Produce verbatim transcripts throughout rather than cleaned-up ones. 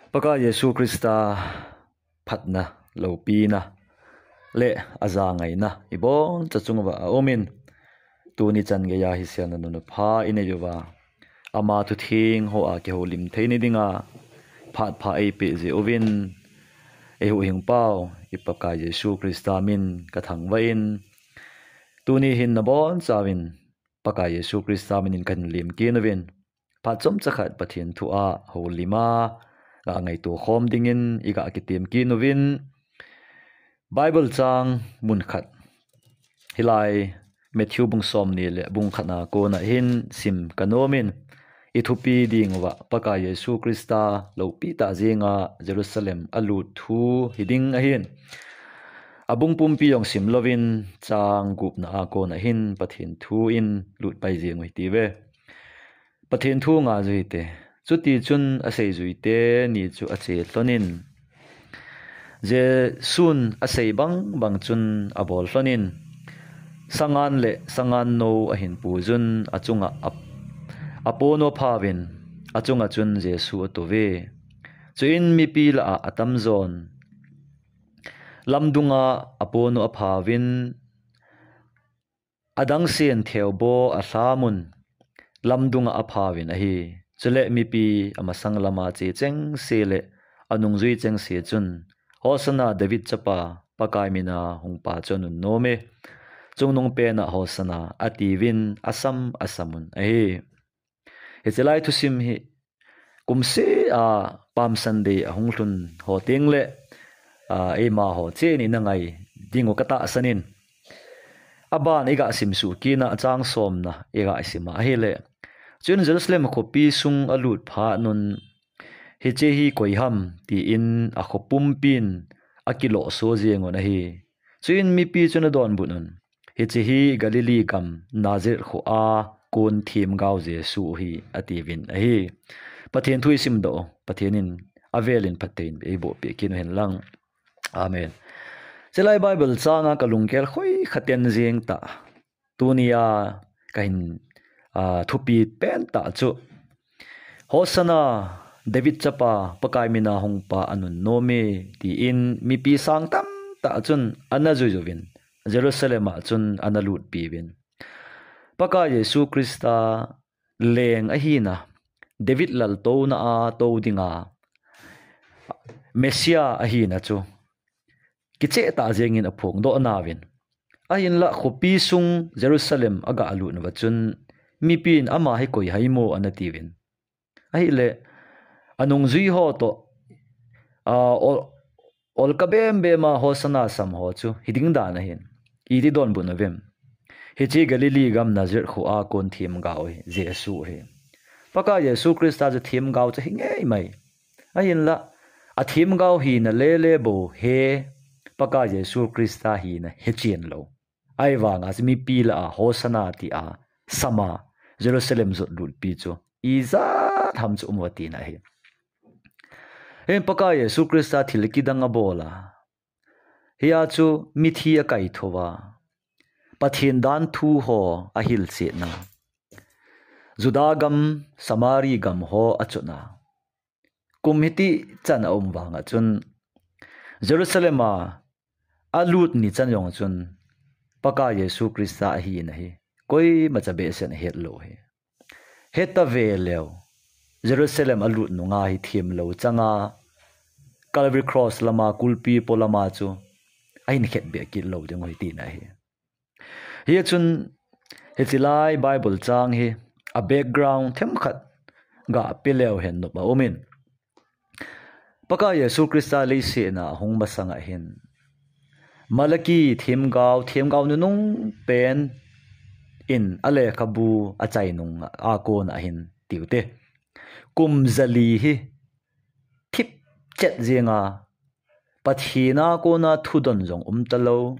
Pakai Jesu Krista phatna, loupina le ajangaina iboncha chunguva aumin, tuni chan geiya hiselna nunpha inei uva, ama thutheng hoa kihoulim theina dinga phat pha eipeh jeh uvin, eihuhhingpau i Pakai Jesu Krista min kathangvah in, tuni hin nabonchauvin Pakai Jesu Krista minin kahin lemkit uvin, phat chomcha khat Pathen thua houlima ga ngaito khom dingin iga kitemkit uvin, Bible chang mun khat, hilai Matthew bung somni le bung khatna kona hin sim kanomin, ithupi dinguva Pakai Jesu Krista loupi tah jenga Jerusalem alut thu hiding ahin, abung pumpi jong sim louvin, chang gupna a kona hin Pathen thu in lutpai jeng u hitiuve. Pathen thu ngaiju hite. Chutichun aseijuite ni chu ache lhonin, Jesun asei bangbang chun abol lhonin, sangan le sangan nou ahin pujun, achunga apono aphauvin, achunga chun Jesu atouve. Chuin mipi lah a atamjon lamdunga apono aphauvin, adangsen theobo alhamun, lamdunga aphauvin ahi. Chule mipi amasang lama che chengse le anungjui chengse chun, Hosanna, David chapa, Pakai mina hungpa chu anunnom e, chungnungpena Hosanna, atiuvin asam asamun ahi. Hiche lai thusim hi kumseh a Palm Sunday ahung lhun ho tengle, a, eimaho cheh in inangai dingu katahsanin, aban iga simsuh kitna, achang somna iga sima ahile, chuin Jerusalem khopi sung alut phatnun, hiche hi koiham, tin akho pumpin akilohso jengun ahi. Chuin mipi chun adonbutnun, hiche hi Galilee gam Nazareth khoa kon themgao Jesu hi, atiuvin ahi. Pathen thu isimdoh u, Pathen in avelin phatthei in eiboh peh kit u henlang. Amen. Chulai Bible changa kalunggel khoikha ten jeng tah, tunia kahin, a, thupi pentah chu, Hosanna, David chapa, Pakai mina hungpa anunnom e, tin mipi sang tamtah chun ana juijuvin, Jerusalem a chun ana lutpiuvin, Pakai Jesu Krista leng ahina, David laltouna a tou dinga Messiah ahina chu kichehtah jengin aphongdoh nauvin, ahinla khopi sung Jerusalem aga lutnuva chun mipin ama hi koi ham mo anatiuvin, ahile anungjui ho toh, a, ol, olkha bembema Hosanna sam ho chu hiding dan ahin, iti donbut nauvem? Hiche Galilee gam Nazareth khoa kon themgao hi Jesu hi, Pakai Jesu Krista chu themgao chu ahi ngeimai. Ahinla athemgao hina lele bou hi Pakai Jesu Krista hina hechen lou. Ahivanga chu mipi lah a Hosanna tia sama Jerusalem jot lutpi chu ijat ham chu um uva tina ahi. Hin Pakai Jesu Krista thil kidang abol a, hia chu mithi akaithouva, Pathen danthu ho ahilchetna, Juda gam, Samari gam ho achotna, kum hitichan aum vanga chun Jerusalem a alut nichan jong chun Pakai Jesu Krista ahina hi koimacha behseh in ahetlou hi. Heta veleu, Jerusalem alut nunga hi themlou changa Calvary Cross lama, kulpi po lama chu ahin khetbeh kit lou dingu hitina ahi. Hichun hiche lai Bible chang hi a background themkhat gapeh leu hen nop aumin, Pakai Jesu Krista leiset a ahung masanga hin Malachi themgao, themgao nunung pen in alekhabu achainunga kona hin tiute, kum jali hi thipchet jenga Pathen a kona thudon jong umtalou,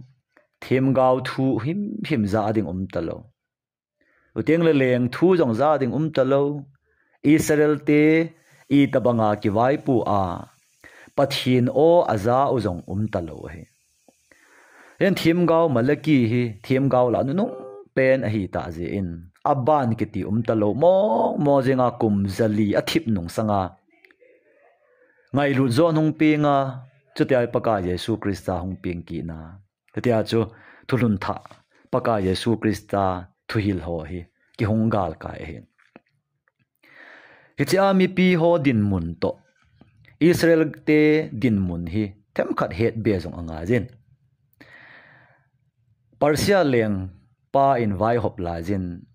themgao thu himhim ja ding umtalou, chuteng le leng thu jong ja ding umtalou, Israel te itobanga kivaipo a Pathen aw ajau jong umtalou ahi. Hin themgao Malachi hi themgao lah nunung pen ahitah jeh in aban kiti umtalou, mong mong jenga kum jali athip nung sanga ngailut jo hung peng a, chutia Pakai Jesu Christa hung peng kit na. Chutia chu thulhun thah, Pakai Jesu Christa thuhil ho hi kihung galkai ahi. Hichea mipi ho dinmun toh Israel te dinmun hi themkhat het be jong angai jin. Persia lengpa in vaihop lai jin,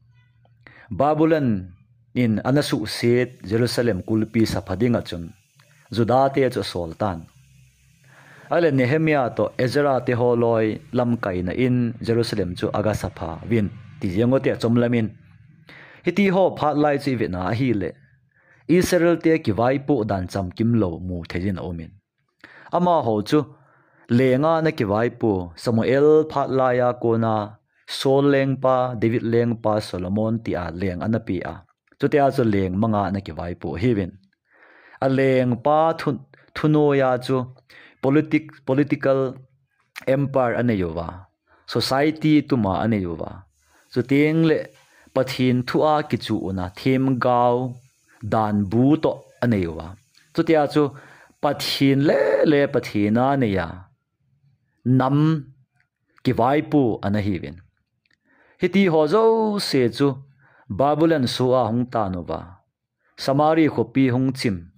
Babylon in ana suhset Jerusalem kulpi sapha ding a chun Juda te chu asol tan. Ahile Nehemiah toh Ezra te ho loi lamkaina in Jerusalem chu aga sapha uvin ti jeng u tia chomlam in. Hiti ho phat lai chu i vena ahile Israel te kivaipoh dan chamkim lou mu thei jin a um in. Amaho chu lenga ana kivaipoh, Samuel phat laiya kona Saul lengpa, David lengpa, Solomon tia leng ana pe a. Chutia chu leng manga ana kivaipoh ahiuvin. A lengpa thu, thunoiya chu politic, political empire anei uva, society tuma anei uva. Chuteng le Pathen thua kichuh una themgao danbu toh anei uva. Chutia chu Pathen le le Pathen a neiya nam kivaipoh ana hiuvin. Hiti ho jouse chu Babylon soh a hung tan uva, Samari khopi hung chim,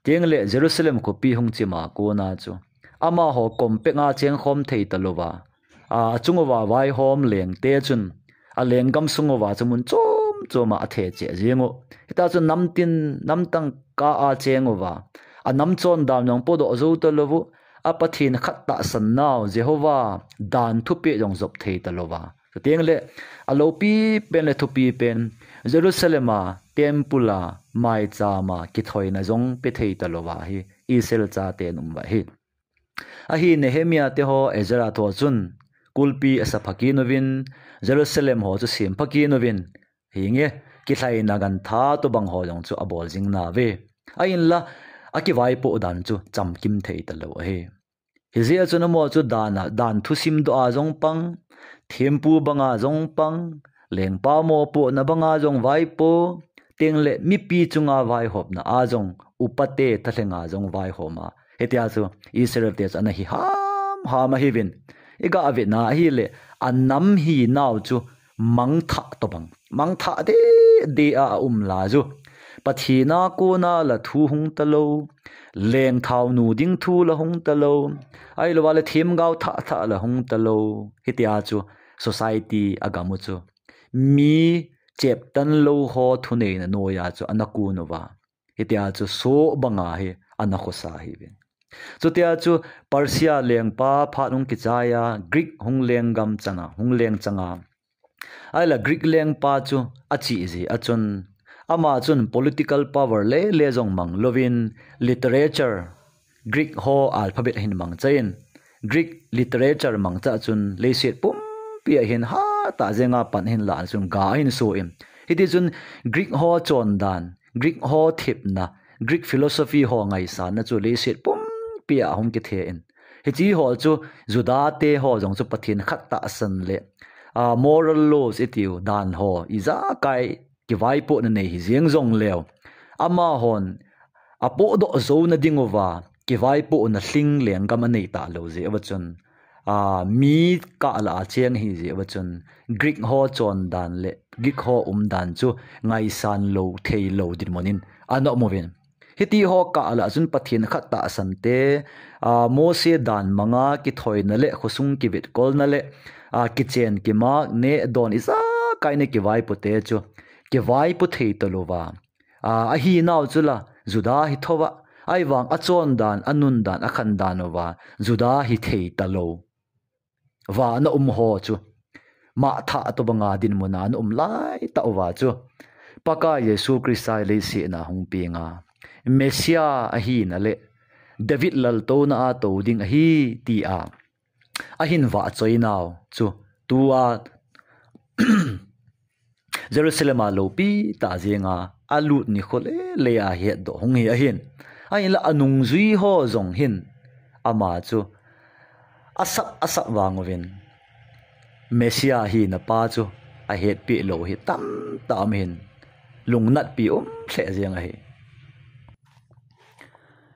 chuteng le Jerusalem khopi hung chim a kona chu amaho compact a chengkhom thei talouva, a, achung uva vaihom lengte chun a lenggam sung uva chu mun chom chom a athe cheh jeng u. Hitia chu namtin, namtang kah a cheng uva, a nam chondan jong podoh jou talou u, a Pathen khat tahsan nau Jehovah dan thupeh jong jop thei talouva. Chuteng le, a loupi pen le thupi pen, Jerusalem a, temple a, maicham a, kithoina jong pe thei talouva hi, Israel chaten um uva ahi. Ahi Nehemiah te ho, Ezra te ho chun, kulpi asapha kit uvin, Jerusalem ho chu sempha kit uvin, hinge, kilhaina gantha tobang ho jong chu abol jing nauve. Ahinla, akivaipoh dan chu chamkim thei talou ahi. Hijeh a chun amaho chu dan a, dan thusim doh a jong pang, thempu banga jong pang, lengpa mopohna banga jong vaipoh, chuteng le mipi chunga vaihopna a jong, upate thalhenga jong vaihom a. Hitia chu Israel te chu ana hi hamham ahiuvin. I ga vena ahile, a nam hinau chu mangthah tobang, mangthah deh deh a aum lai u. Pathen a kona la thu hung talou, lengthaonu ding thu la hung talou, ahilouva le themgao thah thah la hung talou. Hitia chu society a gam u chu mi cheptan lou ho thuneina noiya chu ana kun uva. Hitia chu soh banga hi ana khosa ahiuvin. Chutia chu Persia lengpa phat hung kichai a, Greek hung lenggam changa, hung leng changa. Ahinla Greek lengpa chu achih jeh a chun, ama chun political power le le jong mang louvin, literature, Greek ho alphabet ahin mangchan, Greek literature mangcha chun leiset pumpi a hin hatah jenga pan ahin la chun ga ahin so in. Hiti chun Greek ho chondan, Greek ho thepna, Greek philosophy ho ngaisanna chu leiset pumpi a hung kithe in. Hiche ho chu Juda te ho jong chu Pathen khat tahsan le, a, moral laws itiu dan ho ijakai kivaipohna nei hi jeng jongleu, amahon apohdoh jouna ding uva kivaipohna lhing lenggam anei talou jeh uva chun, a, mi kah lah a cheng ahi jeh uva chun Greek ho chondan le Greek ho umdan chu ngaisan lou, thei lou dinmun in ana um uvin. Hiti ho kah lah chun Pathen khat tahsan te, a, Mose dan manga kithoina le khosung kivetkolna le, a, kichen kimak neh don ijakai na kivaipo te chu kivaipo thei talouva. A, ahinau chu la Juda hi thouva, ahivang achondan, anundan, akhandan uva Juda hi thei talou va ana um ho chu, mangthah tobanga dinmun a ana um laitah uva chu, Pakai Jesu Christa leiset a hung peng a, Messiah ahina le David laltouna a tou ding ahi tia ahin vahchoinau chu, tua Jerusalem a loupi tah jenga alut nikho le le a hetdoh hung hi ahin. Ahinla anungjui ho jong hin ama chu asap asap vang uvin Messiah hina pa chu ahetpeh lou hi tamtah um hin, lungnatpi um lheh jeng ahi.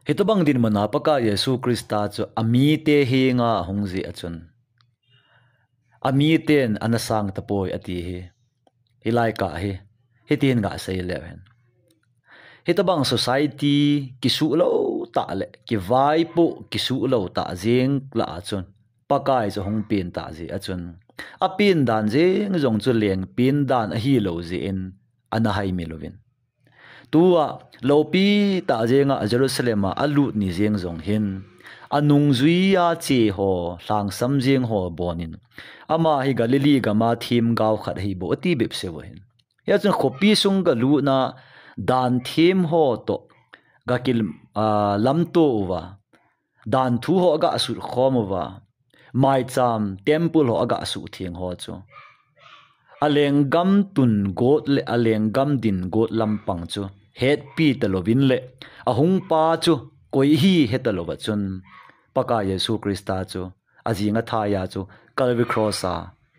Hitobang dinmun a Pakai Jesu Christa chu amite henga ahung jeh a chun, amiten ana sang tapoi ati hi. Hilai kah hi, hitin gasei leu hen. Hitobang society kisuhlou tah le kivaipoh kisuhlou tah jeng lah a chun Pakai chu hung pen tah jeh a chun, apen dan jeng jong chu leng pen dan ahilou jeh in ana haimil uvin. Tua loupi tah jenga Jerusalem a alut ni jeng jong hin, anungjui a che ho, lhangsam jeng ho bonin, ama hi Galilee gam a themgao khat ahi bou ati bepseh uvin. Hia chun khopi sung galut na, dan them ho toh gakil, ah, lamto uva, dan thu ho gasut khom uva, maicham, temple ho agasuh theng ho chu, alenggam tun got le alenggam din got lampang chu hetpi talouvin le, ahungpa chu koi ahi hetalouva chun, Pakai Jesu Christa chu ajing athai a chu Calvary Cross a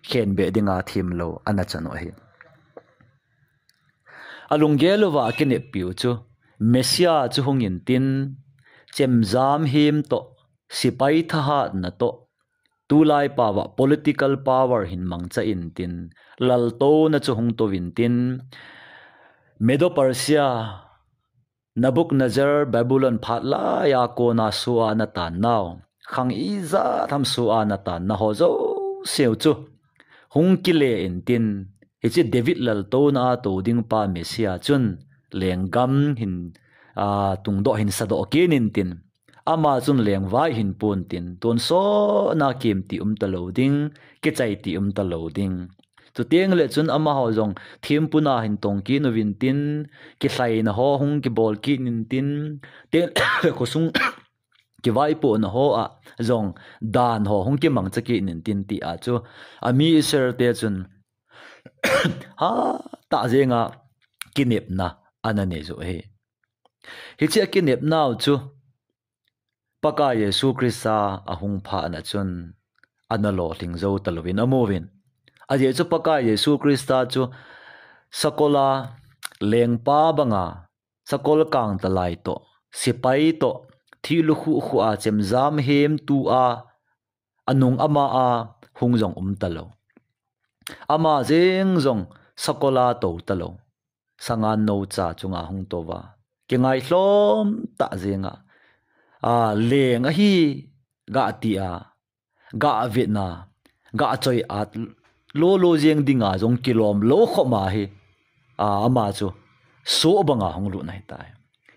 khenbeh dinga themlou ana chan u ahi. Alunggel uva akineppiu chu, Messiah chu hung intin, chemjam hem toh, sepai thahatna toh, tulai pao a political power hin mangcha intin, laltouna chu hung tou intin, Medo Persia, Nebuchadnezzar, Babylon phat lai a kona soh a ana tan nau, khang ijat ham soh a ana tan na ho jouse u chu hung kile intin, hiche David laltouna a tou ding pa Messiah chun lenggam hin, a, tungdoh hin sadoh kit intin, ama chun lengvai hin pon tin, tonsot na kemtih um talou ding, kichaitih um talou ding. Chuteng le chun amaho jong thempuna hin tong kit uvin tin, kilhaina ho hung kibol kit intin, teng le khosung kivaipohna ho a jong dan ho hung kimangcha kit intin ti a chu, ami Israel te chun hatah jenga kinepna ana nei joh ahi. Hiche akinepnau chu Pakai Jesu Christa ahung phat na chun ana lolhing jou talouvin amu uvin. Ajeh chu Pakai Jesu Christa chu sakol a lengpa banga, sakol kangtalai toh, sepai toh, thih lukhuh khuh a chemjam hem tu a, anung ama a hung jong um talou. Ama jeng jong sakol a tou talou. Sangan nou cha chunga hung tou va, kingailhom tah jenga, a, leng ahi gati a, gavet na, gachoi at lolo jeng dinga jong kilom lou khop ma hi, a, ama chu soh banga hung lut na ahitai.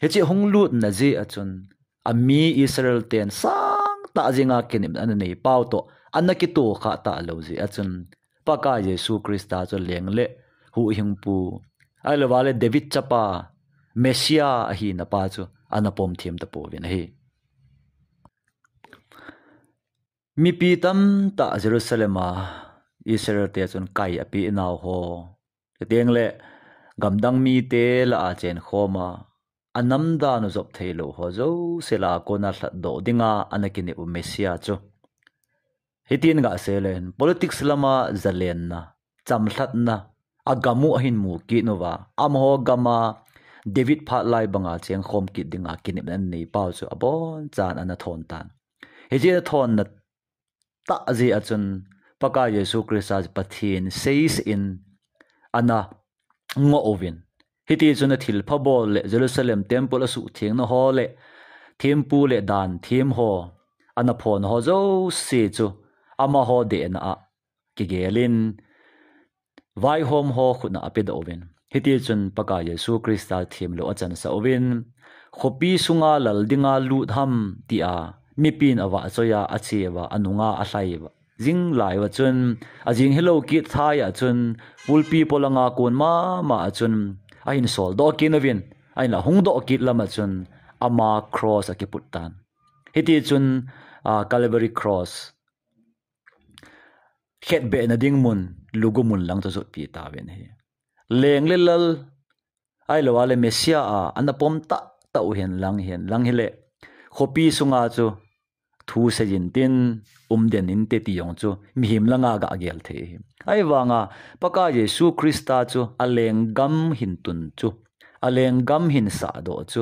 Hiche hung lut na jeh a chun, ami Israel ten sangtah jenga kinepna ana nei pau toh, ana kitoh kha talou jeh a chun, Pakai Jesu Christa chu leng le huhhingpu, ahilouva le David chapa, Messiah ahina pa chu ana pom them tapouvin ahi. Mipi tamtah Jerusalem a Israel te chun kai apeh nau ho, chuteng le gamdang mite lah a chenkhom a, anam dan u jop theilou ho jouse lah a kona lhatdoh dinga ana kinep u Messiah chu. Hitin gasei le, politics lama jalenna, chamlhatna, agam u ahin mu kit uva, amaho gam a David phat lai banga chengkhom kit dinga kinepna ana nei pau chu abonchan ana thon tan. Hiche ana thonna tah jeh a chun Pakai Jesu Christa Pathen seisei in ana ngoh uvin. Hiti chun athilpha bol le Jerusalem temple asuhthengna ho le thempu le dan them ho ana phon ho jouse chu amaho dehna a kigelin, vaihom ho khut a apedoh uvin. Hiti chun Pakai Jesu Christa themlou achansah uvin, khopi sunga lal dinga lut ham tia mipin avahchoi a, ache uva, anunga alhai uva jing lai uva chun, ajing hilou kit thai a chun, pulpi polanga kon mama a chun ahin soldoh kit uvin, ahinla hungdoh kit lam a chun ama cross akiput tan. Hiti chun, a, Calvary Cross, khetbehna ding mun, lugu mun lang chu jotpi tauvin ahi. Leng le lal, ahilouva le Messiah a ana pom tahtah u hen lang, hen lang hile, khopi sunga chu thu seijin tin, umden inte ti jong chu mihem langa gagel thei ahi. Ahivanga Pakai Jesu Christa chu alenggam hin tun chu, alenggam hin sahdoh chu,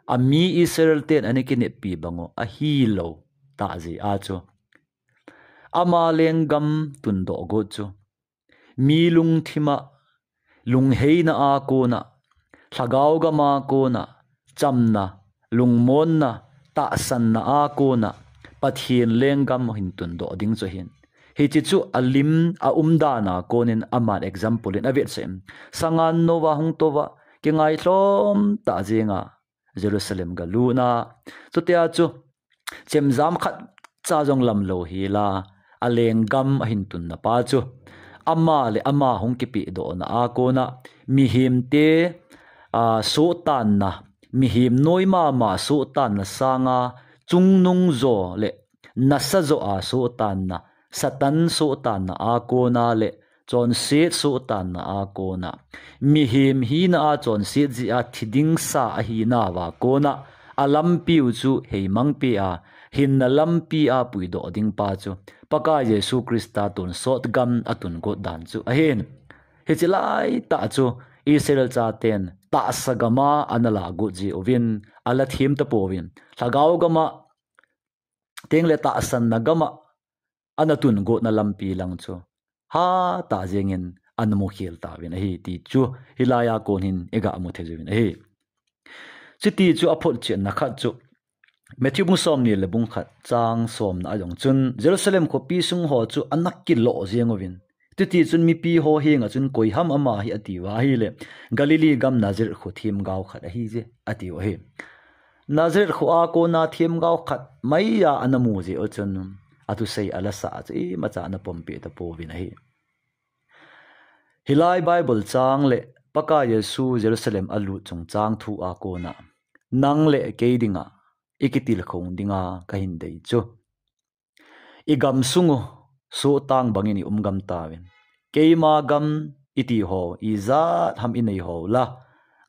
Ami Israel ten ana kineppi bang u ahilou tah jeh a chu, ama lenggam tundoh got chu mi lungthim a, lungheina a kona, lhagao gam a kona, chamna, lungmonna, tahsanna a kona Pathen lenggam hin tundoh ding chu ahin. Hiche chu alim a umdan a konin aman example in avetsah in, sangan nouva hung touva, kingailhom tah jenga Jerusalem galut na. Chutia chu chemjam khatcha jong lamlou hela, alenggam ahin tunna pa chu, ama le ama hung kipehdohna a kona, mihemte, a, sohtanna, mihem noi mama sohtanna sanga, chungnung jo le nasa jo a sohtanna, Satan sohtanna a kona le chonset sohtanna a kona, mihem hina a chonset jeh a thi ding sa ahinauva kona, alampiu chu heimangpia, hinna lampia puidoh ding pa chu, Pakai Jesu Christa tonsot gam atun got dan chu ahin. Hiche laitah chu Israel chaten tahsa gam a ana lagot jeh uvin, ala them tapouvin, lhagao gam a tengle tahsanna gam a ana tun gotna lampi lang chu hatah jengin ana mukhel tauvin ahi ti chu hilai a kon hin iga mu thei jiuvin ahi. Chuti chu aphotchetna khat chu Matthew bung somni le bung khat chang somna a jong chun, Jerusalem khopi sung ho chu ana kilo jeng uvin, chuti chun mipi ho henga chun, koi ham ama hi, atiuva ahile, Galilee gam Nazareth kho themgao khat ahije, atiu ahi. Nazareth kho a kona themgao khat maiya ana mu jeh u chun, athusei alasah chu imacha ana pompeh tapouvin ahi. Hilai Bible chang le Pakai Jesu Jerusalem alut chungchang thu a kona, nang le kei dinga ikitilkhou dinga kahin dei chu, igam sung u sohtang bangin i um gam tauvin, keima gam iti ho ijat ham inei ho la,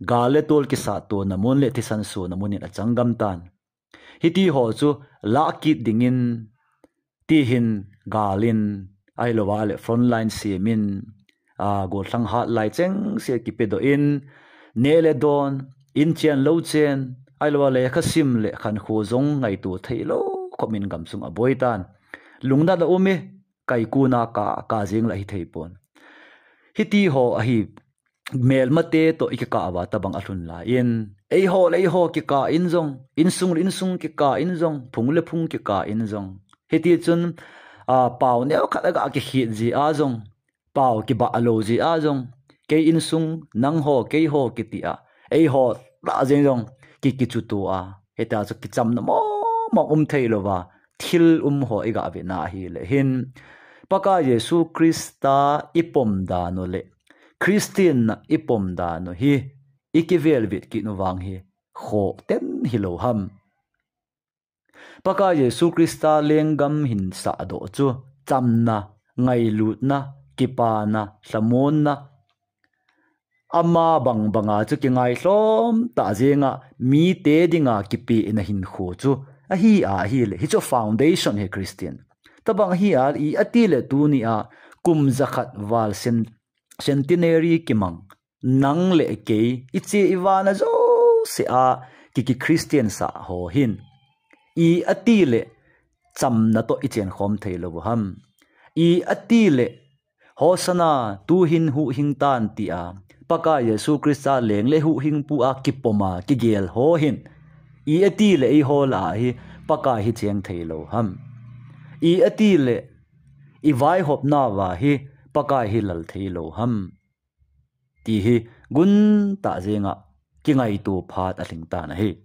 gal le tol kisat tona mun le thisan sona mun in achang gam tan. Hiti ho chu lah kit dingin, tihin gal in, ahilouva le frontline sem in, a, gollhang hat lai chengse kipedoh in, neh le don, in chen lou chen, ahilouva lekha sim le khankho jong ngaito theilou khop in gamsung aboi tan. Lungnat a um e, kaikuna ka, ka jeng la hithei pon. Hiti ho ahi, melmate toh ikikah uva tobang alhun lai in, eiho le eiho kikah in jong, insung le insung kikah in jong, phung le phung kikah in jong, hiti chun, a, pao neokhat aga kikhet jeh a jong, pao kibah lou jeh a jong, kei insung, nangho, keiho kiti a, eiho tah jeng jong ki, kichuto a, hitia chu kichamna mong mong um theilouva thil um ho iga vetna ahile hin, Pakai Jesu Christa ipom dan u le Christian na ipom dan u hi ikivelvet kit u vang hi khoh ten hilou ham? Pakai Jesu Christa lenggam hin sahdoh chu chamna, ngailutna, kipana, lhamonna, ama bang banga chu kingailhom tah jenga mite dinga kipehna hinkho chu ahi a, ahile hichu foundation hi Christian. Tobang ahi a, i atile tunia kum jakhat val cen-, centenary kimang nang le kei, iche ivana jouse a ki, ki Christian sah ho hin, i atile chamna toh ichen khom theilou u ham? I atile Hosanna, tuhin huhhing tan tia Pakai Jesu Christa leng le huhhingpu a kipoma kigel ho hin, i atile eiho lah a hi Pakai hi cheng theilou ham? I atile ivaihopna uva hi Pakai hi lal theilou ham? Ti hi guntah jenga kingaito phat alhing tan ahi.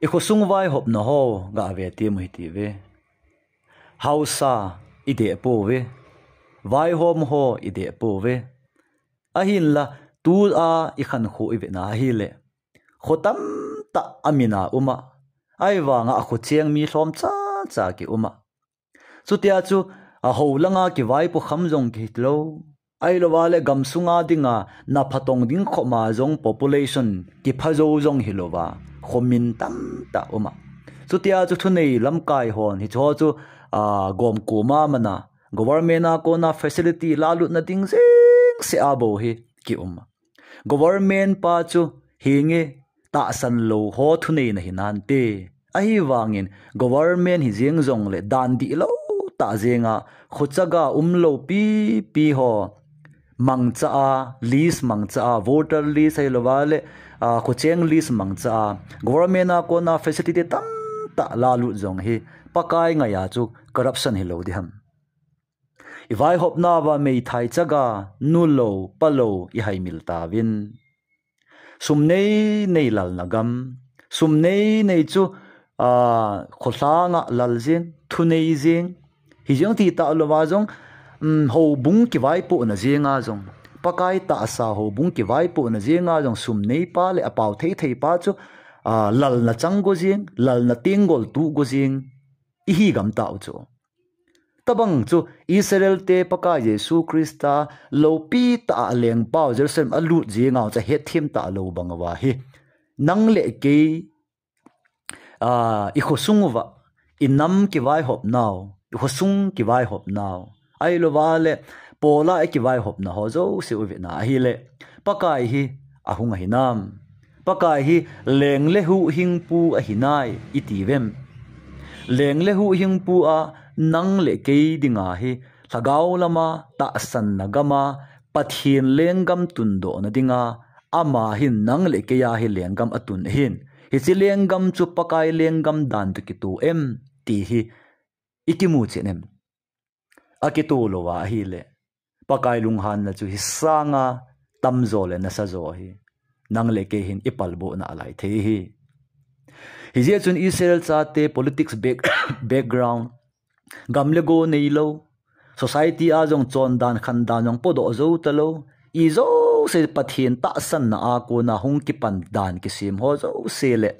Ikhosung vaihopna ho gave temu hitiuve. Haosa ideh pouve. Vaihom ho ideh pouve. Ahinla, tua ikhankho ivetna ahile, kho tamtah amin a um a, ahivanga akho cheng mi lhom chacha kium a. Chutia chu, aho langa kivaipo kham jong kihitlou, ahilouva le gamsunga dinga naphatong ding khoma jong population kipha jou jong hilouva, khomin tamtah um a. Chutia chu thunei lamkai hon hicheho chu, a, gomkoma mana, government a kona facility lalutna ding jengse a bou hi kium a. Government pa chu hinge tahsan lou ho thuneina hinante. Ahivangin government hi jeng jongle dan dihlou tah jenga khochaga umlou pipi ho mangcha a, list mangcha a, voter list ahilouva le, a, khocheng list mangcha a, government a kona facility tamtah lalut jong hi Pakai ngaiya chu corruption hilou diham. I vaihopnauva meithai chaga, nulou, palou, i haimil tauvin. Sum nei nei lalna gam. Sum nei nei chu, a, kholanga lal jeng, thunei jeng. Hijeng ti talouva jong, um, houbung kivaipohna jenga jong. Pakai tahsa houbung kivaipohna jenga jong sum neipa le apao thei theipa chu, a, lalna chang go jeng, lalna tenggol tuh go jeng. Ihi gam tau chu. Tabang chu Israel te Pakai Jesu Christa lopi tah a lengpau Jerusalem alut jenga chu hetthem talou bang uva hi. Nang le kei, a, i khosung uva, i nam kivaihopnau, i khosung kivaihopnau. Ahilouva le, pola i kivaihopna ho jouse uvin ahile, Pakai hi ahung ahinam. Pakai hi leng le huhhingpu ahinai, iti vem. Leng le huhhingpu a nang le kei dinga hi, lhagao lama, tahsanna gama, Pathen lenggam tundohna dinga, ama hin nang le kei a hi lenggam atun ahin. Hiche lenggam chu Pakai lenggam dan toh kitoh em, ti hi i kimu chen em. Akitoh louva ahile, Pakai lunghanna chu hi sanga tamjo le nasajo hi nang le kei hin i palbohna alai thei hi. Hijeh chun Israel chate politics back-, background, gam le go neilou, society a jong chondan khandan jong podoh jou talou, ijouse Pathen tahsanna a kona hung kipan dan kisem ho jouse le,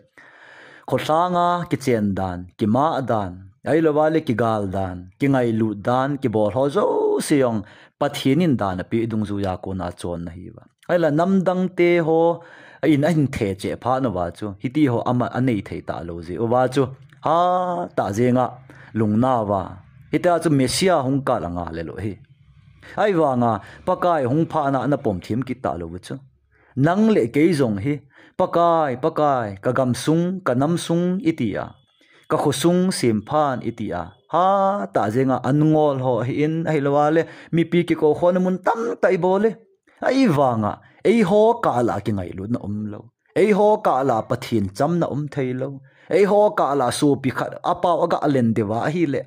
kholanga kichen dan, kimah dan, ahilouva le kigal dan, kingailut dan, kibol ho jouse jong Pathen in dan apeh dungjuiya kona chonna ahiuva. Ahila namdang te ho, a in ahin thei cheh phat uva chu, hiti ho ama anei thei talou jeh uva chu, hatah jenga lungnauva. Hitia chu Messiah hung kal anga le lou hi. Ahivanga Pakai hung phat na ana pom thim kit talou chu. Nang le kei jong hi, Pakai, Pakai, ka gamsung, ka namsung iti a, ka khosung semphan iti a, hatah jenga an ngol ho ahin ahilouva le, mipi kikou khona mun tamtah i bol e. Ahivanga, eiho kah lah kingailutna umlou. Eiho kah lah Pathen chamna um theilou. Eiho kah lah sopi khat apao aga len diuva ahile,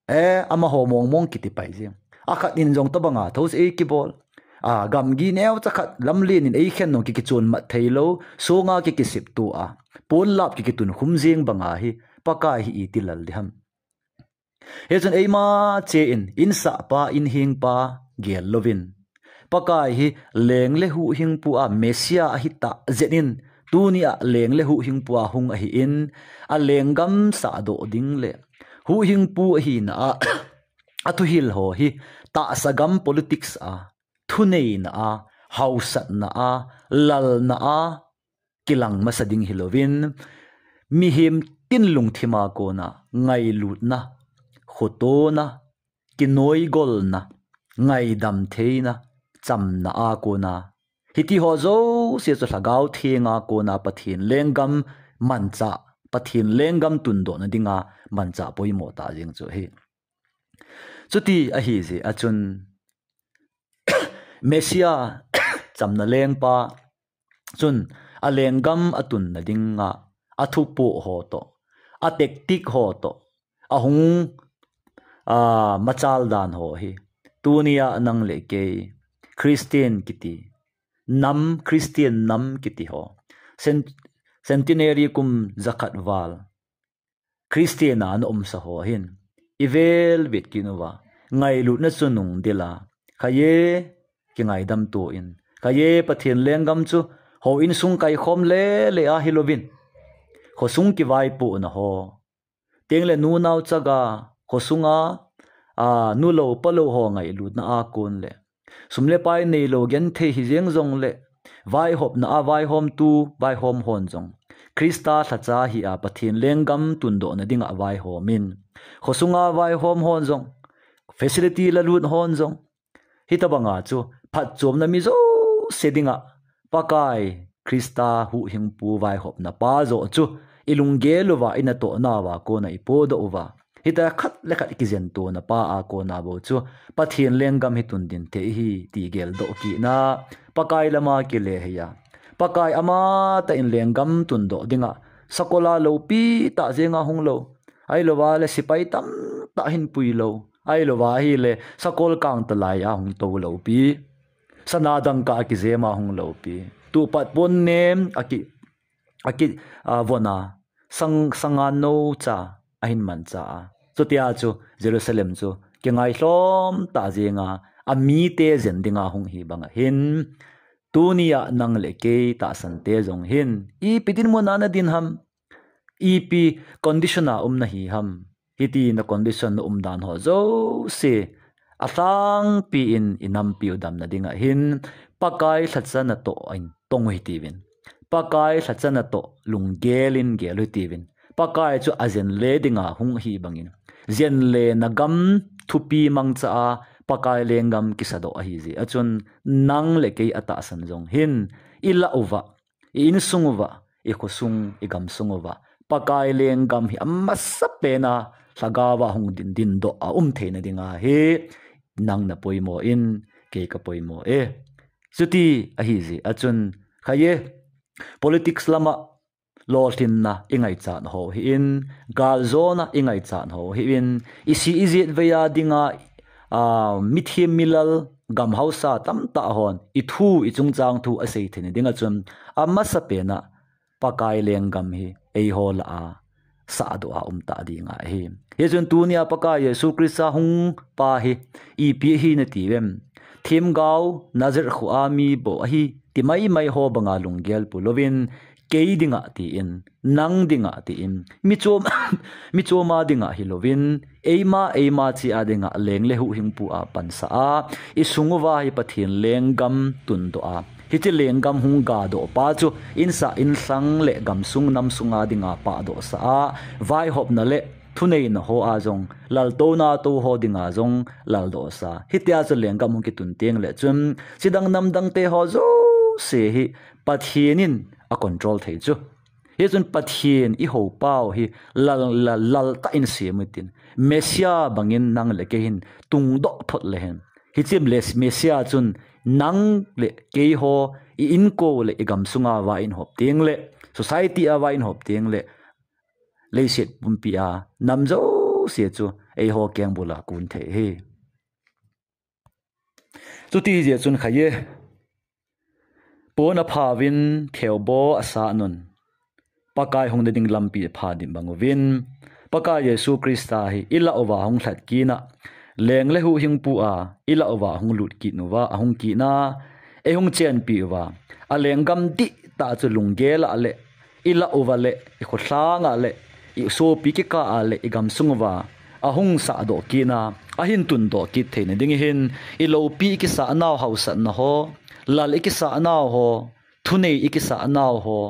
e, amaho mong mong kiti pai jeng. Akhat in jong tabanga those ei kibol. A, gamgi neocha khat lamlen in eikhen nung ki kichon mat theilou, songa ki kisip tua, ponlap ki kitun khum jeng banga hi, Pakai hi iti lal diham. Hichun eima che in, insahpa, inhengpa gel louvin, Pakai hi leng le huhhingpu a Messiah ahitah jeh in, tunia leng le huhhingpu a hung ahin, alenggam sahdoh ding le huhhingpu ahina a, athuhil ho hi tahsa gam politics a, thuneina a, hausatna a, lalna a, kilang masa ding hilouvin, mihem tin lungthima kona ngailutna, khotona, kinoigolna, ngaidam theina, chamna a kona, hiti ho jouse chu Lhagao Thenga kona Pathen lenggam manchah, Pathen lenggam tundohna dinga manchah poimo tah jeng chu ahi. Chuti ahi jeh a chun, Messiah chamna lengpa chun alenggam atunna dinga athupoh ho toh, atactic ho toh, ahung, a, machal dan ho hi, tunia nang le kei, Christian kiti, nam, Christian nam kiti ho, cen-, centenary kum jakhat val, Christian a ana umsa ho hin, ivel vet kit uva, ngailutna chu nungdel a, khaye kingaidam to in, khaye Pathen lenggam chu houin sung kaikhom lele a hilouvin, khosung kivaipohna ho, tengle nu nao chaga, khosunga, a, nu lou pa lou ho ngailutna a kon le, sum le pai neilou genthei hi jeng jongle, vaihopna a vaihomtu, vaihom hon jong, Christa lhacha hi a Pathen lenggam tundohna dinga vaihom in, khosunga vaihom hon jong, facility lalut hon jong, hitabanga chu phatchomna mi jouse dinga Pakai Christa huhhingpu vaihopna pa joh chu i lunggel uva, i natohna uva kona i podoh uva, hitia khat le khat i kijen tona pa a kona bou chu Pathen lenggam hi tun ding thei hi ti geldoh kit na, Pakai lama kile hia, Pakai amatah in lenggam tundoh dinga, sakola lopi tah jenga hung lou, ahilouva le sipai tamtah hin pui lou, ahilouva ahile sakol kangtalai a hung tou loupi, sana dangka a kijema hung loupi, tuhpat pon nem a ki, a ki, a, vona, sang, sanga nou cha ahin mancha a. Chutia chu Jerusalem chu kingailhom tah jenga, amite jen dinga hung hi banga hin, tunia nang le kei tahsante jong hin, ipi dinmun a na din ham, ipi condition a um na hi ham, hiti na condition na umdan ho jouse alhangpi in i nampiu damna dinga hin, Pakai lhacha natoh in tong u hitiuvin, Pakai lhacha natoh lunggel in gel u hitiuvin, Pakai chu ajen le dinga hung hi bangin, jen le na gam thupi mangcha a Pakai lenggam kisadoh ahi jeh a chun, nang le kei atahsan jong hin, i lah uva, i insung uva, i khosung, i gamsung uva, Pakai lenggam hi amasapen a lhagao a hung din, dindoh a um theina dinga hi nang na poimo in, kei ka poimo e. Chuti ahi jeh a chun, khaye, politics lama lolhinna i ngaichat ho hi in, galjona i ngaichat ho hi in, i si i jet vei a dinga, a, mithem milal, gam hausa tamtah hon i thu, i chungchang thu asei theina dinga chun, amasapen a Pakai lenggam hi eiho lah a sahdoh a um ta dinga ahi. Hichun tunia Pakai Jesu Christa hung pa hi ipi ahi nati uvem? Themgao, Nazareth kho a mi bou ahi ti maimai ho banga lunggel pu louvin, kei dinga tin, nang dinga tin, michom, michoma dinga hi louvin, eima, eima chi a dinga leng le huhhingpu a pansa a, i sung uva hi Pathen lenggam tundoh a, hiche lenggam hung gadoh pa chu insah inlhang le gamsung namsung a dinga pahdoh sa a, vaihopna le thuneina ho a jong, laltouna tou ho dinga jong laldoh sa. Hitia chu lenggam hung kitun teng le chun, chidang namdang te ho jouse hi Pathen in a control thei chu. Hichun Pathen i hou pau hi lal, lal, lal tah in sem u hitin, Messiah bangin nang le kei hin tungdoh phot le hen. Hiche Messiah chun nang le kei ho i inko le i gamsung a va in hop teng le, society a va in hop teng le, leiset pumpi a nam jouse chu eiho kengbul a kun thei hi. Chuti jeh chun khaye, pon aphauvin theobo asah nun, Pakai hung nading lampi apha dim bang uvin, Pakai Jesu Christa hi i lah uva hung lhat kit na, leng le huhhingpu a i lah uva hung lut kit uva, ahung kit na, ei hung chenpi uva, a lenggam dihtah chu lunggel a le, i lah uva le, i khosung a le, i sopi kikah a le, i gamsung uva ahung sahdoh kit na, ahin tundoh kit theina ding hin, i loupi i kisah nau hausatna ho, lal i kisah nau ho, thunei i kisah nau ho,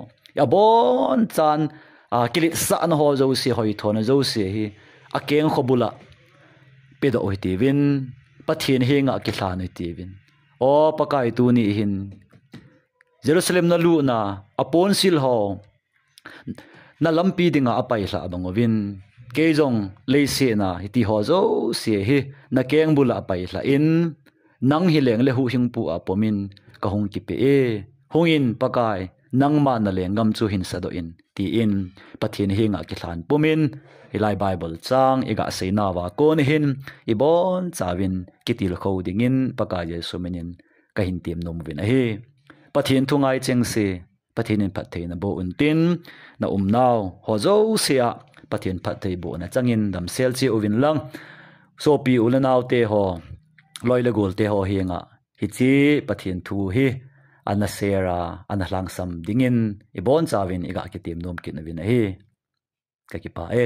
abonchan, a, kiletsahna ho jouse, hoithona jouse hi akeng khobul a pedoh u hitiuvin, Pathen henga kilhan u hitiuvin. O Pakai, tuni hin Jerusalem na lutna a ponsil ho na lampi dinga apailhah bang uvin, kei jong leiset a hiti ho jouse hi na kengbul a apailhah in, nang hi leng le huhhingpu a pom in ka hung kipe e. Hung in Pakai, nangma na lenggam chu hin sadoh in, tin Pathen henga kilhan pum in, hilai Bible chang i gasei nauva kon hin i bonchauvin kitilkhou dingin Pakai Jesu minin ka hin temnom uvin ahi. Pathen thu ngai chengse, Pathen in phattheina boh untin, na umnau ho jouse a Pathen phattheibohna changin damsel cheh uvin lang, sopi u le nao te ho, loi le gol te ho henga hiche Pathen thu hi ana share a, ana lhangsam dingin i bonchauvin i ga kitemnom kit uvin ahi. Ka kipah e.